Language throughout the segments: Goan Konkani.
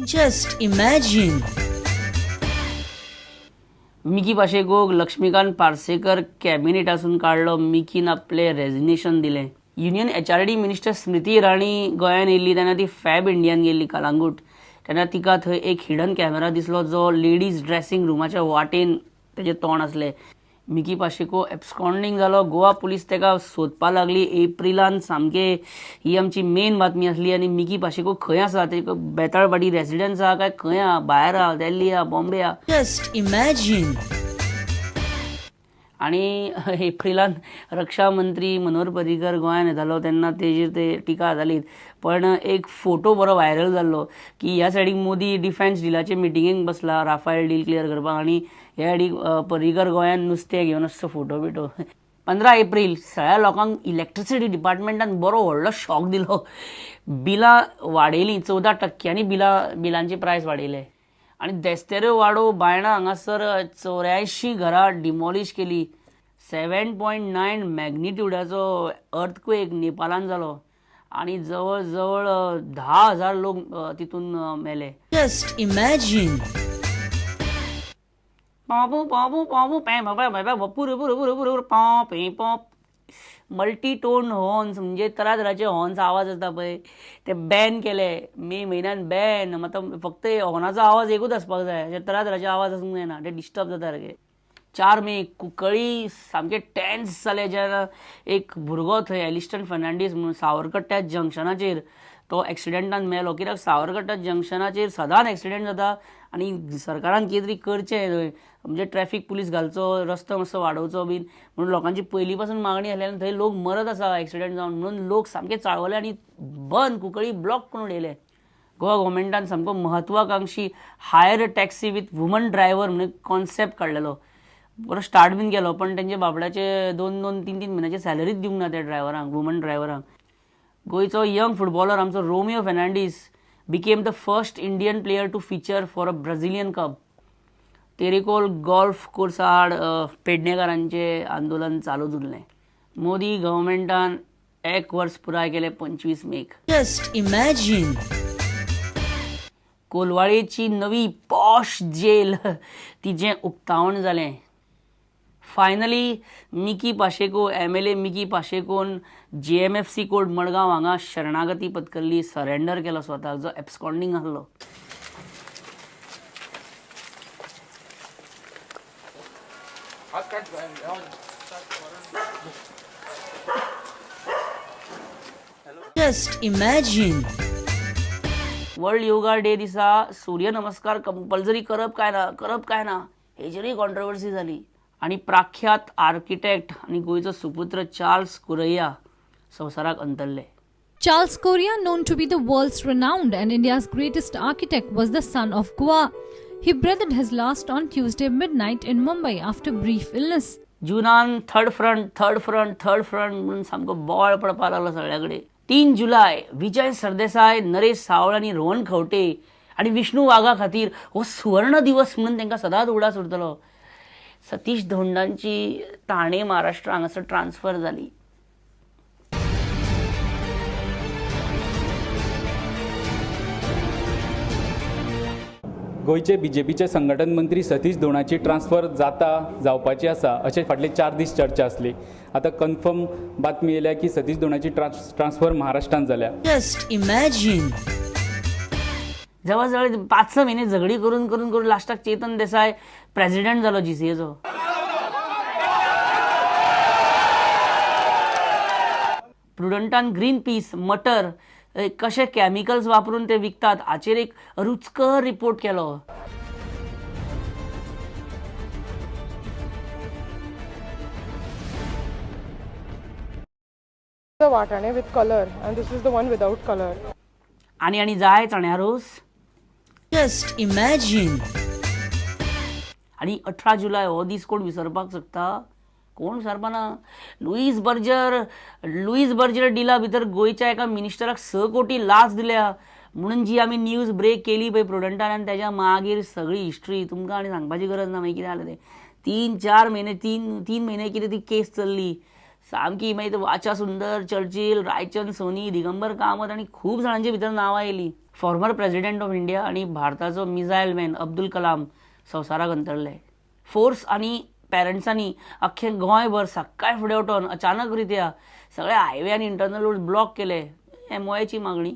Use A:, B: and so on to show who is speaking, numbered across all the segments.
A: Just imagine.
B: Mickey पाशेकोक Laxmikant Parsekar कॅबिनेटासून काडलो. मिकीन आपलें रेजिग्नेशन दिलें. Union HRD minister Smriti Irani गोंयांत येयल्ली तेन्ना ती फॅब इंडियान गेल्ली कलांगूट. तेन्ना तिका थंय एक हिडन कॅमेरा दिसलो जो लेडीज ड्रेसिंग रुमाच्या वाटेन तेजें तोंड आसलें. मिकी पाशेको एब्सकॉन्डिंग जालो. गोवा पुलीस ताका सोदपाक लागली. एप्रिलान सामके ही आमची मेन बातमी आसली. आनी मिकी पाशेको खंय आसा, ते बेताळबाटी रेसिडन्स आहा काय खंय आहा, भायर आहा, दिल्ली आहा, बॉम्बे आहा.
A: Just imagine.
B: आनी एप्रिलान रक्षा मंत्री मनोहर पर्रीकर गोंयांत येतालो तेन्ना तेजेर ते टिका जाली. पण एक फोटो बरो व्हायरल जाल्लो की ह्या सायडीक मोदी डिफेन्स डिलाचे मिटिंगेक बसला राफायल डील क्लियर करपाक आनी ह्या सायडीक पर्रीकर गोंयांत नुस्तें घेवन असो फोटो बिटो. 15 एप्रील सगळ्या लोकांक इलेक्ट्रिसिटी डिपार्टमेंटान बरो व्हडलो शॉक दिलो. बिलां वाडयलीं 14% बिलांची प्रायस वाडयले. आनी देस्तेरो वाडो बायणा हांगासर 84 घरां डिमॉलिश केली. 7.9 मॅग्निट्युडाचो अर्थक्वेक नेपालान जालो आनी जवळ जवळ 10,000 लोक तितून मेले.
A: Just imagine.
B: पापू पापू पापू पै पुरु पुरु पुरु पुरु पा pay pop. Multi tone horns म्हणजे तरातराचे हॉर्न्स आवाज आसता पळय ते बॅन केले मे म्हयन्यान बॅन. आतां फक्त हॉर्नाचो आवाज एकूच आसपाक जाय, अशे तरातराचे आवाज आसूंक जायना, ते डिस्टर्ब जाता सारके. 4 मे कुंकळी सामके टेन्स जाले जेन्ना एक भुरगो थंय एलिस्टन फर्नांडीस म्हणून सावरकट्ट्या जंक्शनाचेर तो एक्सिडेंटान मेलो. कित्याक सावरकट्टा जंक्शनाचेर सदांच एक्सिडेंट जाता आनी सरकारान कितें तरी करचें थंय, म्हणजे ट्रॅफिक पुलीस घालचो, रस्तो मातसो वाडोवचो बीन म्हणून लोकांची पयलीं पासून मागणी आसली आनी थंय लोक मरत आसा एक्सिडेंट जावन म्हणून लोक सामके चाळवले आनी बंद कुंकळी ब्लॉक करून उडयले. गोवा गव्हर्मेंटान सामको महत्वाकांक्षी hire taxi with woman driver म्हणून कॉन्सेप्ट काडलेलो. बरो स्टार्ट बीन केलो पण तेंचे बाबड्याचे 2-2, 3-3 म्हयन्याचे सॅलरीच दिवंक ना त्या ड्रायव्हरांक, वुमन ड्रायव्हरांक. गोंयचो यंग फुटबॉलर आमचो Romeo Fernandes became the first Indian player to feature for a Brazilian club. Terekhol golf कोर्सा आड पेडणेकारांचें आंदोलन चालूच उरलें. मोदी गव्हर्मेंटान 1 वर्स पुराय केलें 25 मेक.
A: Just imagine.
B: कोलवाळेची नवी पॉश जेल तिचें उक्तावण जालें. Finally Mickey Pacheco, MLA Mickey पाशेकोन JMFC court Madgaon हांगा शरणागती पत्करली, सरेंडर केलो स्वताक, जो एब्सकॉन्डिंग आसलो.
A: Just imagine.
B: World yoga day दिसा सूर्य नमस्कार कंपल्सरी करप काय ना, करप काय ना हेजेरूय कॉन्ट्रोवर्सी जाली. आनी प्रख्यात आर्किटेक्ट आनी गोंयचो सुपुत्र चार्ल्स कुरैया संवसाराक अंतरले.
C: Charles Correa, known to be the world's renowned and India's greatest architect, was the son of Goa. He breathed his last on Tuesday midnight in Mumbai after brief illness.
B: जुनान third front, third front, third front म्हणून सामको बोवाळ पडपाक लागलो सगळ्या कडेन. 3 जुलय विजय सरदेसाय, नरेश सावळ आनी रोहन खंवटे आनी विष्णू वाघा खातीर हो सुवर्ण दिवस म्हणून तांकां सदांच उगडास उरतलो. सतीश धोंडांची ठाणे महाराष्ट्र हांगासर ट्रान्सफर जाली.
D: गोंयचे बीजेपीचे संघटन मंत्री सतीश धोंडाची ट्रान्सफर जाता जावपाची आसा अशें फाटले 4 दीस चर्चा आसली. आतां कन्फर्म बातमी येयल्या की सतीश धोंडाची ट्रान्सफर महाराष्ट्रांत जाल्या.
A: Just imagine.
B: जवळ जवळ 5-6 महिने झगडी करून करून करून लास्टाक चेतन देसाय प्रेसिडेंट जालो जीसीएचो. प्रुडंटान ग्रीन पीस, मटर कशे केमिकल्स वापरून ते विकतात हाचेर एक रुचकर रिपोर्ट केलो.
E: The vatane with color and this is the one without color.
B: आनी आनी जाय चण्या रोस.
A: Just imagine.
B: आनी 18 जुलय हो दीस कोण विसरपाक शकता? कोण विसरपा ना. लुईस बर्जर डिला भितर गोंयच्या एका मिनिस्टराक 6 कोटी लाच दिल्या म्हणून जी आमी न्यूज ब्रेक केली पळय प्रुडंटान, आनी तेज्या मागीर सगळी हिस्ट्री तुमकां आनी सांगपाची गरज ना. मागीर कितें जालें तें 3-4 म्हयने, 3 म्हयने कितें ती केस चल्ली सामकी. मागीर वाचा सुंदर, चर्चिल, रायचंद सोनी, दिगंबर कामत आनी खूब जाणांचे भितर नांवां येयलीं. फॉर्मर प्रेसिडेंट ऑफ इंडिया आनी भारताचो मिसायल मॅन अब्दुल कलाम संवसाराक अंतरले. फोर्स आनी पेरंट्सांनी अख्खें गोंयभर सकाळ फुडें उठोवन अचानक रित्या सगळे हायवे आनी इंटरनल रोड ब्लॉक केले. एमओआयची मागणी.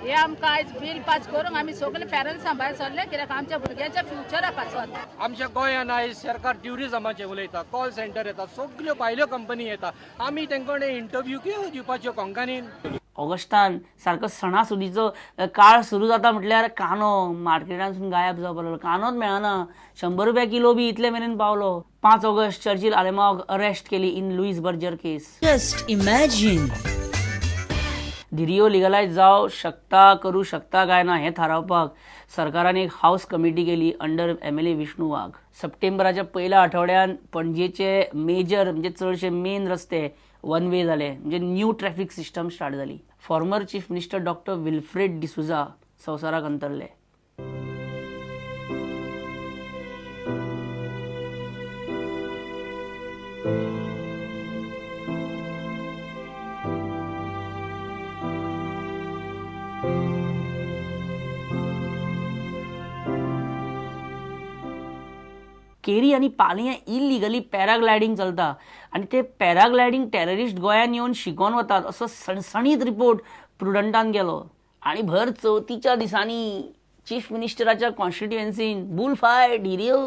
F: हे आमकां आयज बील पास करूंक आमी सगळे पेरंट्सां भायर सरले कित्याक आमच्या भुरग्यांच्या फ्युचरा पासत.
G: आमच्या गोंयान आयज सरकार ट्युरिजमाचें उलयता, कॉल सेंटर येता, सगल्यो भायल्यो कंपनी येता, आमी तेंकडे इंटरव्यू कितें दिवपाच्यो कोंकणीन.
B: ऑगस्टान सारको सणासुदीचो काळ सुरू जाता म्हटल्यार कांदो मार्केटांतसून गायब जावपाक लागलो. कांदोच मेळना, 100 रुपया किलो बी इतले मेरेन पावलो. 5 ऑगस्ट चर्चिल आलेमावाक अरेस्ट केली in Louis Berger case.
A: Just imagine.
B: धिरयो लिगलायज जावं शकता करूं शकता काय ना हें थारावपाक सरकारान एक हावस कमिटी केली अंडर MLA Vishnu वाघ. सप्टेंबराच्या पयल्या आठवड्यान पणजेचे मेजर म्हणजे चडशे मेन रस्ते वन वे जाले, म्हणजे न्यू ट्रॅफिक सिस्टम स्टार्ट जाली. Former chief minister doctor Wilfred D'Souza संवसाराक अंतरले. केरी आनी पालयां इलिगली पॅराग्लायडींग चलता आनी ते पॅराग्लायडींग टेररिस्ट गोंयान येवन शिकोवन वतात असो सणसणीत रिपोर्ट प्रुडंटान केलो. आनी भर चवथीच्या दिसांनी चीफ मिनिस्टराच्या कॉन्स्टिट्युएन्सीन बुल फायट धिरयो,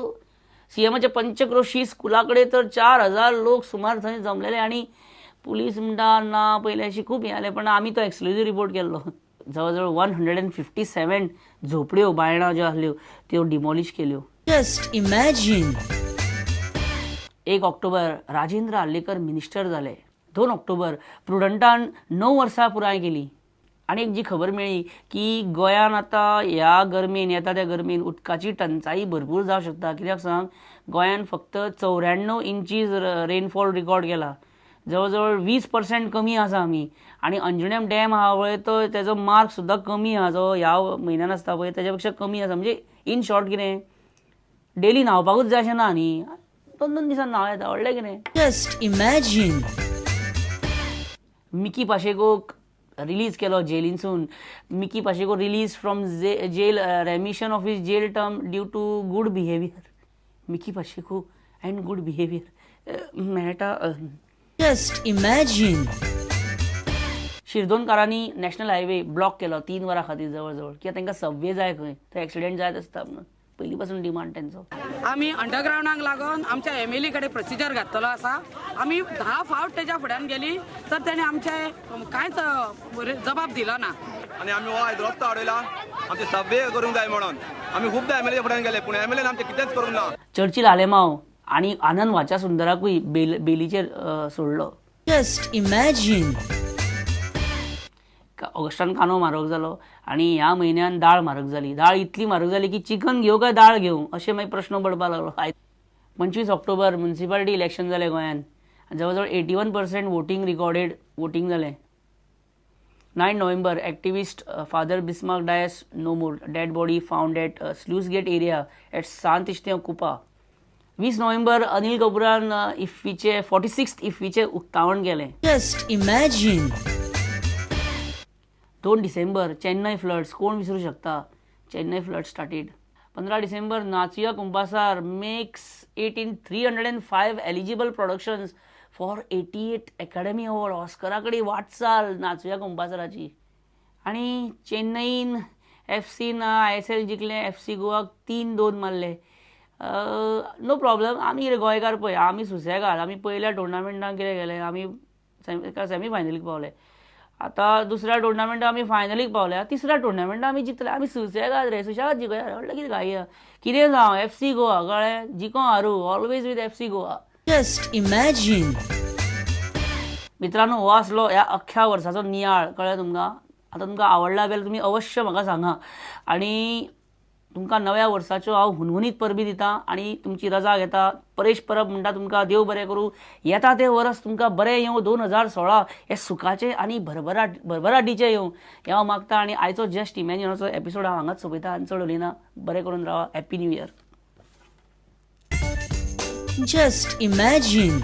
B: सीएमाच्या पंचक्रोशी स्कुला कडेन तर 4000 लोक सुमार थंय जमलेले आनी पुलीस म्हणटा ना पयले अशी खूब हें जालें, पण आमी तो एक्सक्लुजीव रिपोर्ट केल्लो. जवळ जवळ 157 झोपड्यो बायणां ज्यो आसल्यो त्यो डिमॉलिश केल्यो.
A: Just imagine.
B: 1 October Rajendra Arlekar minister जाले. 2 ऑक्टोबर प्रुडंटान 9 वर्सां पुराय केली. आनी एक जी खबर मेळ्ळी की गोंयान आतां ह्या गरमेन येता त्या गरमेन उदकाची टंचाई भरपूर जावंक शकता. कित्याक सांग, गोंयान फक्त 94 इंचीज रेनफॉल रिकॉर्ड केला, जवळ जवळ 20% कमी आसा आमी. आनी अंजुणेम डॅम आहा पळय तो तेजो मार्क सुद्दां कमी आहा, जो ह्या म्हयन्यान आसता पळय तेज्या पेक्षा कमी आसा. म्हणजे इन शॉर्ट कितें, डेली न्हांवपाकूच जाय अशें ना न्ही, 2-2 दिसान न्हांव येता, व्हडलें कितें.
A: Just imagine.
B: Mickey पाशेकोक release केलो जेलीनसून. Mickey Pacheco release from jail, remission of his jail term due to good behaviour. Mickey Pacheco and good behaviour मेळटा.
A: Just imagine.
B: शिरदोनकारांनी national highway block केलो 3 वरां खातीर जवळ जवळ, कित्याक तांकां सबवे जाय खंय, थंय एक्सिडेंट जायत आसता म्हणून पयलीं पासून डिमांड तेंचो.
H: आमी अंडरग्रावंडाक लागून आमच्या एमएलए कडेन प्रोसिजर घातलेलो आसा. आमी 10 फावट तेज्या फुड्यान गेली तर तेणे आमचे कांयच जबाब दिलो ना.
I: आनी आमी हो आयज रस्तो आडयला आमचे सबवे करूंक जाय म्हणून आमी खुबदां एमएलए फुड्यान गेले, पूण एमएलएन आमचें कितेंच करूंक ना.
B: चर्चिल आलेमाव आनी आनंद वाचा सुंदराकूय बेलीचेर सोडलो.
A: Just imagine.
B: ऑगस्टान कांदो म्हारग जालो आनी ह्या म्हयन्यान दाळ म्हारग जाली. दाळ इतली म्हारग जाली की चिकन घेवं काय दाळ घेवं अशें मागीर प्रश्न पडपाक लागलो. 25 ऑक्टोबर म्युनिसिपालिटी इलेक्शन जालें गोंयान, जवळ जवळ 81% वोटींग रिकॉर्डेड वोटींग जालें. 9 November activist father Bismarck Dias no more, dead body found at sluice gate area at Sant Estevao Cupa. 20 November Anil कपूरान इफ्फीचे 46th इफ्फीचें उक्तावण केलें.
A: Just imagine.
B: 2 December Chennai floods, कोण विसरू शकता, Chennai flood started. 15 December Nachuya Kumbasar makes it in 305 eligible productions for 88 academy award. ऑस्करा कडेन वाटचाल नाचुया कुंभासाराची. आनी चेन्नईन एफसीन ISL जिखलें, FC गोवाक 3-2 मारले. नो प्रॉब्लम, आमी कितें गोंयकार पळय, आमी सुसेगाद, आमी पयल्या टुर्नामेंटान कितें केलें, आमी सेमी फायनलीक पावले. आतां दुसऱ्या टुर्नामेंटाक आमी फायनलीक पावल्या, तिसऱ्या टुर्नामेंटाक आमी जिखले. आमी सुसेगाद रे, सुसेगाद जिखया रे, व्हडलें कितें घाई आहा, कितें जावं FC Goa, कळ्ळें, जिखो हारू, always with FC Goa.
A: Just imagine.
B: मित्रांनो, हो आसलो ह्या अख्ख्या वर्साचो नियाळ, कळ्ळें तुमकां. आतां तुमकां आवडला जाल्यार तुमी अवश्य म्हाका सांगा आनी तुमकां नव्या वर्साच्यो हांव हुनहुनीत परबी दिता आनी तुमची रजा घेता. परेश परब म्हणटा तुमकां देव बरें करूं, येता तें वर्स तुमकां बरें येवं, 2016 हें सुखाचें आनी भरभराटीचें येवं हें हांव मागता. आनी आयचो जस्ट इमॅजिनाचो एपिसोड हांव हांगाच सोंपयता आनी चड उलयना. बरें करून रावा. Happy new year.
A: Just imagine.